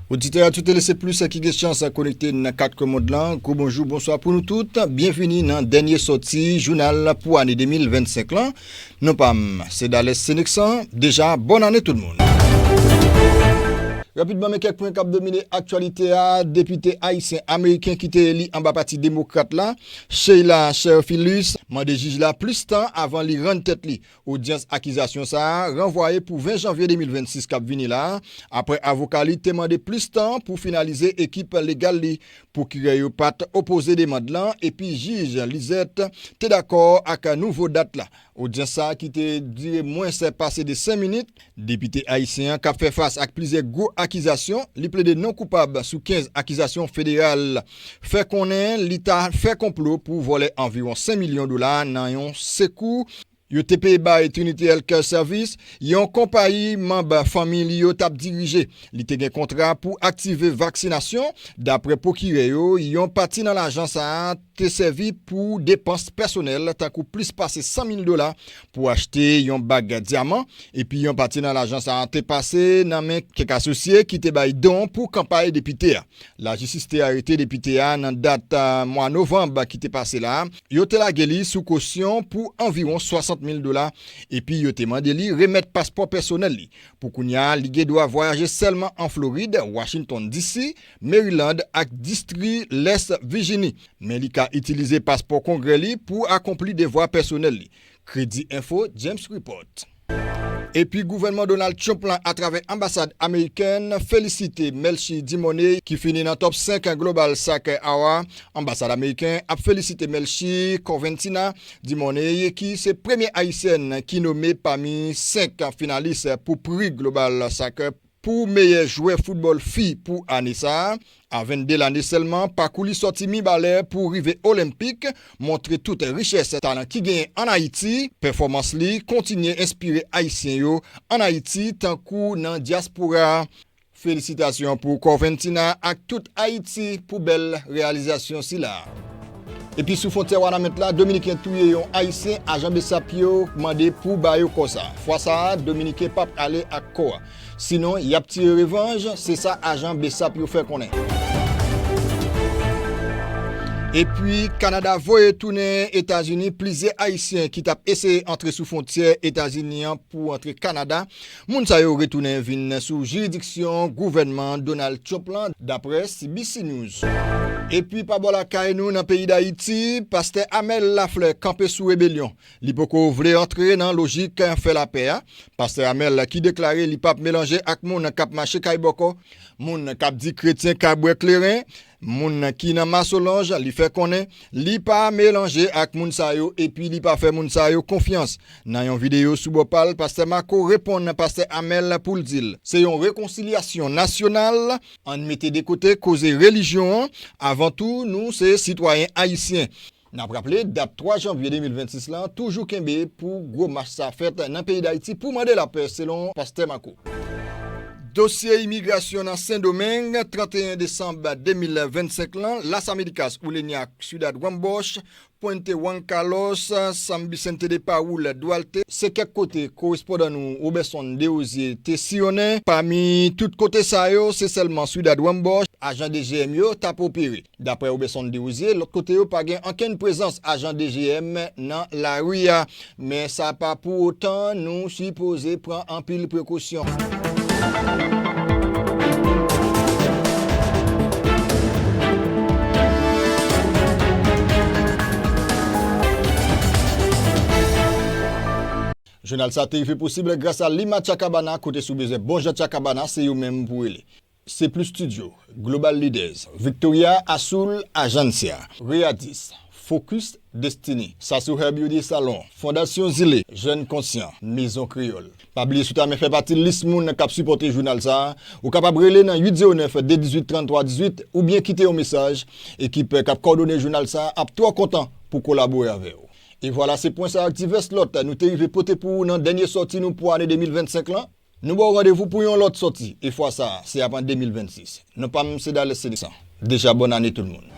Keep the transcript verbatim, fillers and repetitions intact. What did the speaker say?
Oditè a tout L C Plus ki gen chans konekte nan kat kwen mond lan, gwo bonjou, bonswa pou nou tout. Byenvini nan dènye sòti jounal pou ane de mil vennsenk lan. Non pa m, se Dales Seneksan. Deja, bòn ane tout moun. Rapidman, men kèk pwen k ap domine aktyalite a. Depite ayisyen ameriken ki te eli anba Pati Demokrat la, Sheila Cherfilus, mande jij la plis tan avan li rann tèt li. Odyans akizasyon sa a ranvwaye pou ven janvye de mil vennsis k ap vini la a, apre avoka li te mande plis tan pou finalize ekip legal li. Pwokirè yo pa t opoze demann lan, epi jij Lizette te dakò ak nouvo dat la. Odyans sa a ki te dire mwens pase de senk minit, depite ayisyen an k ap fè fas ak plizyè gwo akizasyon, li plede non koupab sou kenz akizasyon federal, fè konnen li ta fè konplo pou vòlè anviwon senk milyon dola nan yon sekou yo te peye bay Trinity Healthcare Service, yon konpayi manm fanmi li yo t ap dirije. Li te gen kontra pou aktive vaksinasyon. Dapre pwokirè yo, yon pati nan lajan sa a te sèvi pou depans pèsonèl, tankou plis pase san mil dola pou achte yon bag dyaman, epi yon pati nan lajan sa a te pase nan men kèk asosye ki te bay don pou kanpay depite a. Lajistis te arete depite a nan dat, a, mwa novanm ki te pase la. Yo te lage li sou kosyon pou anviwon swasant mil dola, epi yo te mande li remèt paspò pèsonèl li. Pou kounye a, li gen dwa vwayaje sèlman an Florid, Washington D C, Maryland ak distri Lès Vijini. Men li ka itilize paspò Kongrè li pou akonpli devwa pèsonèl li. Kredi Enfo, James Report. Epi gouvènman Donald Trump lan, atravè anbasad amerikèn, felisite Melchie Dumornay, ki fini nan top senk Global Soccer Awards. Anbasad ameriken ap felisite Melchie Corventina Dumornay, ki se premye ayisyèn ki nome pami senk finalis pou pri Global Soccer pou meyè jwè foutbòl fi pou ane sa a. A vennde lane sèlman, pakou li sòti mi balè pou rive Olenpik montre tout richès talan ki genyen ann Ayiti. Pèfòmans li kontinye enspire Ayisyen yo ann Ayiti tankou nan dyaspora a. Felisitasyon pou Corventina ak tout Ayiti pou bèl reyalizasyon sila a. Epi sou fwontyè Wanament la, Dominiken touye yon Ayisyen, ajan BSAP yo mande pou ba yo kò sa. Fwa sa a, Dominiken p ap ale ak kò a. Sinon, y ap tire revanj, se sa ajan BSAP yo fè konnen. Epi, Kanada voye tounen Etazini plizyè Ayisyen ki t ap eseye antre sou fwontyè Etazini an pou antre Kanada. Moun sa yo retounen vin sou jiridiksyon gouvènman Donald Trump lan, dapre C B C News. Epi pa bò lakay nou nan peyi Dayiti, pastè Amel Lafleur kanpe sou rebelyon. Li poko vle antre nan lojik fè lapè a. Pastè Amel ki deklare li p ap melanje ak moun k ap mache kay bòkò, moun k ap di kretyen ka bwè kleren, moun ki nan masolonj, li fè konnen li pa melanje ak moun sa yo epi li pa fè moun sa yo konfyans. Nan yon videyo sou bò pa l, pastè Marco reponn pastè Amel pou l di l, se yon rekonsilyasyon nasyonal, ann mete de kote koze relijyon an, avan tou, nou se sitwayen ayisyen. N ap raple, dat twa janvye de mil vennsis lan toujou kenbe pou gwo mach sa fèt nan peyi Dayiti pou mande lapè, selon pastè Marco. Dosye imigrasyon nan Sendomeng, tranteyen desanm de mil vennsenk lan, Las Américas, Uleña, Ciudad Wimborne, Puente Juan Carlos, San Vicente de Paúl, Duarte, se kèk kote korespondan nou Roberson Desrosiers te siyonnen. Pami tout kote sa yo, se sèlman Ciudad Wimborne ajan D G M yo t ap opere. Daprè Roberson Desrosiers, lòt kote yo pa gen ankenn prezans ajan D G M nan lari a. Men sa pa pou otan nou sipoze pran anpil prekosyon. Jounal sa te rive posib gras a Lima Chacabana, kote si w bezwen bon jan Chacabana, se yo menm pou w rele. Se plis Studio, Global Leaders, Victoria Azul Agencia, Readis, Focus Destiny, Sassou Hair Beauty Salon, Fondasyon Zile, Jèn Konsyan, Mezon Kreyòl. Pa bliye sou ta men fè pati lis moun k ap sipòte jounal sa a. Ou kapab rele nan uit zewo nèf, de dizuit, tranntwa dizuit oubyen kite yon mesaj. Ekip k ap kòdone jounal sa a ap twò kontan pou kolabore avè w. E vwala, se pwen sa ak divès lòt nou te rive pote pou ou nan dènye sòti nou pou ane de mil vennsenk lan. Nou ba w randevou pou yon lòt sòti, e fwa sa a, se ap an de mil vennsis. Non pa m, se Dales Seneksan. Deja bòn ane tout moun.